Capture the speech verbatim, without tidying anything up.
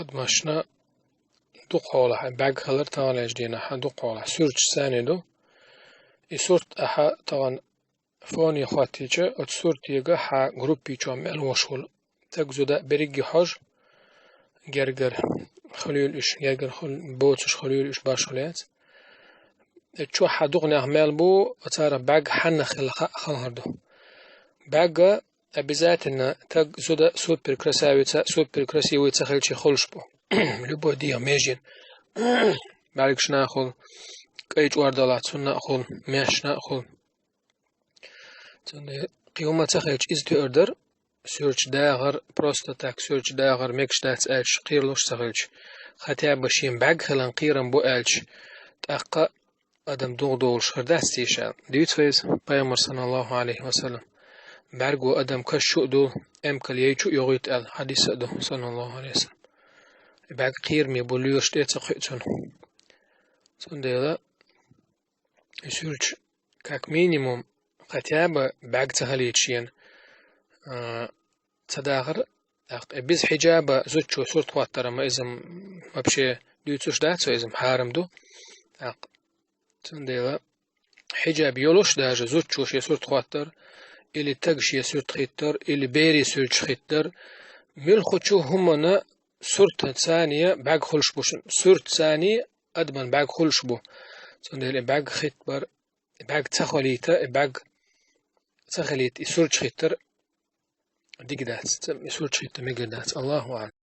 Адамашна дукха хьолахь, бӀаьрг хилар таханлерча дийнахь дукха хьолахь суьрташ цхьаьна ду. И суьрт ахьа тахана фоне хӀоттийча, оцу суьртега хьан группе чохь мел волуш волу стаг, зуда берриге хьожа, гергара хуьлийла уьш, гергара хуьл-, боцуш хуьлийла уьш, башхалла яц. Чохь хьан дукха нах мел бу, царах бӀаьрг хьаннах хила ха-, хала хир ду. БӀаьрг обязательно стаг, зуда супер красавица, супер красивый ца хилча хуьлуш бу. Любой дегӀан меженаш, бӀаьргашна а хуьлу, кӀайн чӀор далахь цунна а хуьлу, маьжнашна а хуьлу. Цундела кхин хӀума ца хилча, иза тоьар дара, суьрташ дахар, просто так суьрташ дахар мегаш дац аьлча, кхералуш ца хилча, хотя бы шен бӀаьрг хиларна кхерам бу аьлча, тӀаккха адам духьал долуш хир дац теша аьлла. Дуьйцу вай иза, Пайхамара, саллаллаху Ӏалайхи ва саллам, бӀаьрго адам каш чу а ду, эмкал яй чу а йогӀуьйту аьлла хьадис а ду, саллаллаху Ӏалайхи ва саллам. БӀаьрг кхераме бу, лоьраш тӀе а ца кхуьу цунна. Цундела и суьрташ, как минимум, хотя бы бӀаьрг ца хилийта шена, а, ца дахар, тӀаккха и беза хьиджаба зудчо суьрт хӀоттар-м, иза-м вообще дуьйцуш дац вай, иза-м хьарам ду. ТӀаккха цундела хьиджаб йолуш даже зудчо шен суьрт хӀоттар, или стага шен суьрт хӀиттар, или берийн суьрташ хӀиттар, муьлххачу хӀуманна суьртан цхьаьна бӀаьрг хуьлуш бу шуна, суьртан цхьаьна адаман бӀаьрг хуьлуш бу. Цундела и бӀаьрг хӀиттабар, и бӀаьрг ца хилийта, и бӀаьрг ца хилийта, и суьрташ хӀиттар дика дац, и суьрташ хӀитта мегар дац. Аллаху аӀлам.